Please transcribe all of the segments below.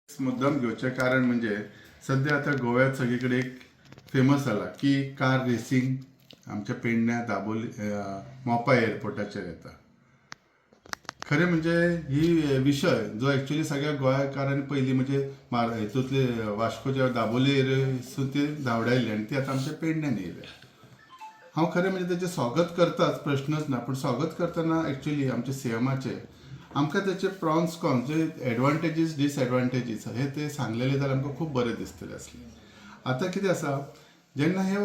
मुद्दाम घेवचें कारण म्हणजे सद्या आतां गोव्यात सगळे कडेन एक फेमस जाला की कार रेसींग आमच्या पेडण्या, दाबोली, मोपा एअरपोर्टाचेर येता. खरें म्हणजे ही विशय जो एक्चुली सगळ्या गोंयकारांनी पयलीं म्हणजे हितूंतले वास्कोच्या दाबोली एरियेसून ती धांवडायल्ली आनी ती आतां आमच्या पेडण्यान येयल्या. हांव खरें म्हणजे तेचें स्वागत करताच, प्रश्नच ना, पूण स्वागत करतना एक्चुली आमच्या सीएमाचे आमकां तेचे प्रॉन्स कॉन्स, जे एडवांटेजीस डिसएडवांटेजीस हे ते सांगलेले जाल्यार आमकां खूब बरें दिसतलें आसलें. आतां कितें आसा, जेन्ना हे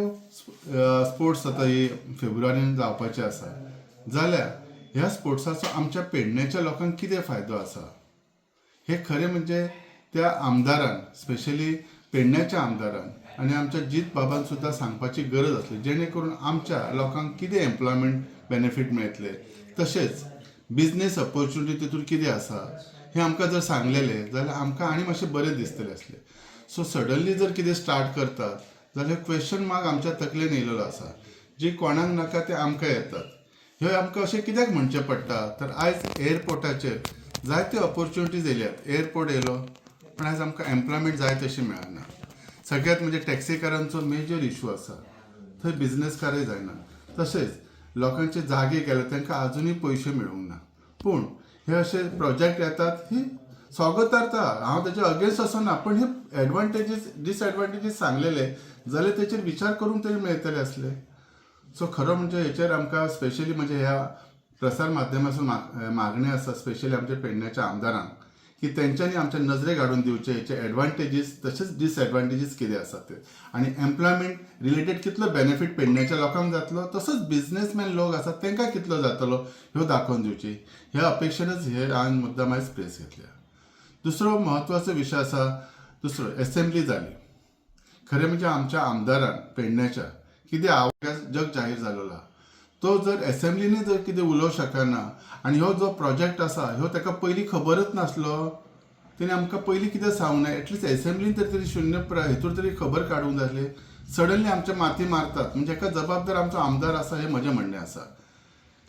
स्पोर्ट्स आतां ही फेब्रुवारीन जावपाचे आसा जाल्यार ह्या स्पोर्ट्साचो आमच्या पेडण्याच्या लोकांक कितें फायदो आसा हे खरें म्हणजे त्या आमदारान, स्पेशली पेडण्याच्या आमदारान आनी आमच्या जीत बाबान सुद्दां सांगपाची गरज आसली, जेणे करून आमच्या लोकांक कितें एम्प्लॉयमेंट बेनिफीट मेळटले, तशेंच बिजनेस ऑपॉर्च्युनिटी तितून कितें आसा हें आमकां जर सांगलेलें जाल्यार आमकां आनी मातशें बरें दिसतलें आसलें. सो सडनली जर कितें स्टार्ट करतात जाल्यार क्वेश्चन मार्क आमच्या तकलेन येयलेलो आसा, जे कोणाक नाका ते आमकां येतात. हे आमकां अशें कित्याक म्हणचें पडटा तर आयज एअरपोर्टाचेर जायते ऑपॉर्च्युनिटीज येयल्यात. एअरपोर्ट येयलो पण आयज आमकां एम्प्लॉयमेंट जाय तशी मेळना. सगळ्यात म्हणजे टॅक्सीकारांचो मेजर इशू आसा, थंय बिजनेसकारय जायना. तशेंच लोकांचे जागे गेले, तांकां आजुनूय पयशे मेळूंक ना. पूण हे अशे प्रोजेक्ट येतात ही स्वागतार्थ, हांव तेच्या अगेन्स्ट असो ना, पण हे एडवांटेजीस डिसएडवांटेजीस सांगलेले जाल्यार तेचेर विचार करूंक तरी मेळटले आसले. सो खरो म्हणजे हेचेर आमकां स्पेशली म्हणजे ह्या प्रसार माध्यमासून मागणें आसा, स्पेशली आमच्या पेडण्याच्या आमदारांक, की तेंच्यांनी आमच्या नजरेक हाडून दिवचे हेचे एडवांटेजीस तशेंच डिसएडवांटेजीस कितें आसा ते आनी एम्प्लॉयमेंट रिलेटेड कितलो बेनिफीट पेडण्याच्या लोकांक जातलो, तसोच बिजनेसमॅन लोक आसात तांकां कितलो जातलो ह्यो दाखोवन दिवची. ह्या अपेक्षेनच हे हांवें मुद्दाम आयज प्रेस घेतल्या. दुसरो म्हत्वाचो विशय आसा, दुसरो एसेंब्ली जाली. खरें म्हणजे आमच्या आमदारान पेडण्याच्या कितें आवाज जग जाहीर जालेलो आहा. तो जर एसेंब्लीनी जर कितें उलोवंक शकना आनी ह्यो जो प्रोजेक्ट आसा ह्यो ताका पयलीं खबरच नासलो, तेणी आमकां पयलीं कितें सांगूंक ना? एटलिस्ट एसेंब्लीन तर तरी शुन्य हेतूर तरी खबर काडूंक जाय आसली. सडनली आमच्या माती मारतात म्हणजे हेका जबाबदार आमचो आमदार आसा हें म्हजें म्हणणें आसा.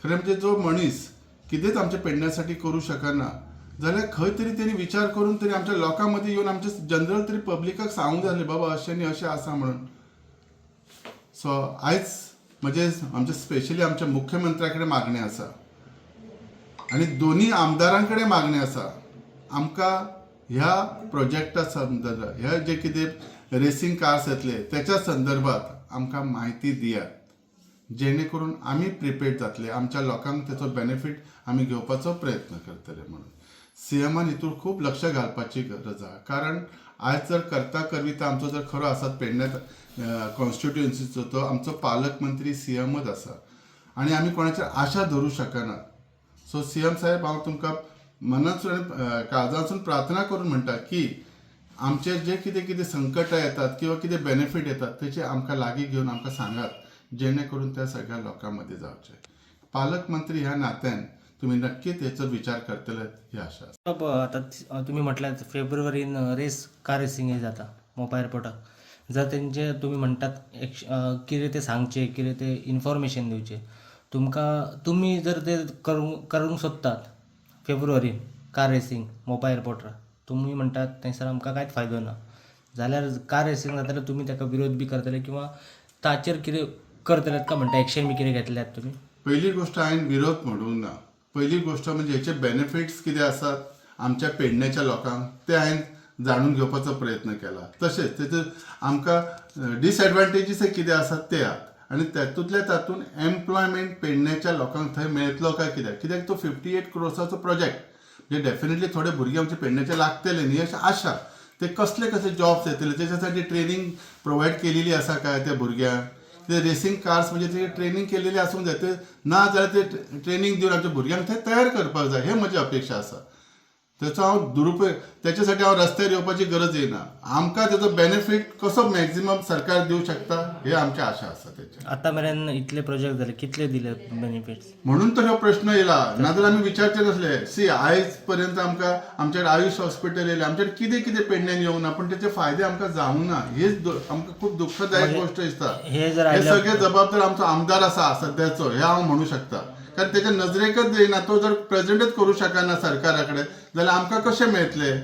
खरें म्हणजे जो मनीस कितेंच आमच्या पेडण्यासाठी करूं शकना जाल्यार खंय तरी तेणी विचार करून तरी आमच्या लोकां मदीं येवन आमच्या जनरल तरी पब्लिकाक सांगूंक जाय आसलें, बाबा अशें न्ही, अशें आसा म्हणून. सो आयज म्हणजे आमच्या स्पेशली आमच्या मुख्यमंत्र्या कडेन मागणें आसा आनी दोनी आमदारां कडेन मागणें आसा, आमकां ह्या प्रोजेक्टा संदर्भात, ह्या जे कितें रेसींग कार्स येतले त्याच्या संदर्भात आमकां म्हायती दियात, जेणे करून आमी प्रिपेर्ड जातले, आमच्या लोकांक तेचो बेनिफीट आमी घेवपाचो प्रयत्न करतले म्हणून. सीएमान हितूर खूब लक्ष घालपाची गरज आहा, कारण आयज जर करता करविता आमचो जर खरो आसात पेडण्यात कॉन्स्टिट्युएन्सीचो तो आमचो पालकमंत्री सीएमच आसा आनी आमी कोणाचेर आशा धरूं शकनात. सो सीएम साहेब, हांव तुमकां मनांतसून आनी काळजांतसून प्रार्थना करून म्हणटा की आमचे जे कितें कितें संकटां येतात किंवा कितें बेनिफीट येतात तेचे आमकां लागीं घेवन आमकां सांगात, जेणे करून त्या सगळ्या लोकां मदीं जावचें. पालकमंत्री ह्या नात्यान तुमी नक्कीच हेचो विचार करतले ही आशा आसा. आतां तुमी म्हटल्यार फेब्रुवारीन रेस कार रेसिंग जाता मोपा एअरपोर्टाक, जर तेंचे तुमी म्हणटात कितें तें सांगचें, कितें तें इन्फॉर्मेशन दिवचें तुमकां, तुमी जर ते करूंक करूंक सोदतात फेब्रुवारीन कार रेसिंग मोपा एअरपोर्टार, तुमी म्हणटात थंयसर आमकां कांयच फायदो ना, जाल्यार कार रेसिंग जाता जाल्यार तुमी ताका विरोध बी करतले किंवा ताचेर कितें करतले काय म्हणटा, एक्शन बी कितें घेतल्यात तुमी? पहिली गोष्ट, हांवें विरोध म्हणूंक ना. पहिली गोष्ट म्हणजे हेचे बेनिफिट्स कितें आसात आमच्या पेडण्याच्या लोकांक ते हांवें जाणून घेवपाचो प्रयत्न केला. तशेंच तेचे आमकां डिसएडवांटेजीसय कितें आसात ते आहात आनी तातूंतल्या तातूंत एम्प्लॉयमेंट पेडण्याच्या लोकांक थंय मेळटलो काय कित्याक, कित्याक तो 58 क्रोर्साचो प्रोजेक्ट म्हणजे डेफिनेटली थोडे भुरगे आमचे पेडण्याचे लागतले न्ही अशें आशा. ते कसले कसले जॉब्स येतले, त्याच्यासाठी ट्रेनिंग प्रोवायड केलेली आसा काय त्या भुरग्यांक? ते रेसिंग कार्स म्हणजे ते ट्रेनिंग केलेली आसूंक जाय. ते ना जाल्यार ते ट्रेनिंग दिवन आमच्या भुरग्यांक थंय तयार करपाक जाय हे म्हजी अपेक्षा आसा. त्याचो हांव दुरुपयोग, त्याच्यासाठी हांव रस्त्यार येवपाची गरज येना. आमकां तेजो बेनिफीट कसो मॅक्झिमम सरकार दिवंक शकता हे आमची आशा आसा तेचेर. आतां मेरेन इतले प्रोजेक्ट जाले, कितले दिले बेनिफिट्स? म्हणून तर हो प्रश्न येयला, नाजाल्यार आमी विचारचे नसले. सी, आयज पर्यंत आमकां आमच्याकडे आयुष हॉस्पिटल येयलें, आमच्याकडे कितें कितें पेडण्यान येवंक ना, पूण तेचे फायदे आमकां जावंक ना. हेच आमकां खूब दुःखदायक गोश्ट दिसता. हे जर हे आयल्या सगळे जबाबदार आमचो आमदार आसा सद्याचो हे हांव म्हणू शकता, कारण तेच्या नजरेकच येयना. तो जर प्रेझेंटच करूं शकना सरकारा कडेन जाल्यार आमकां कशें मेळटलें?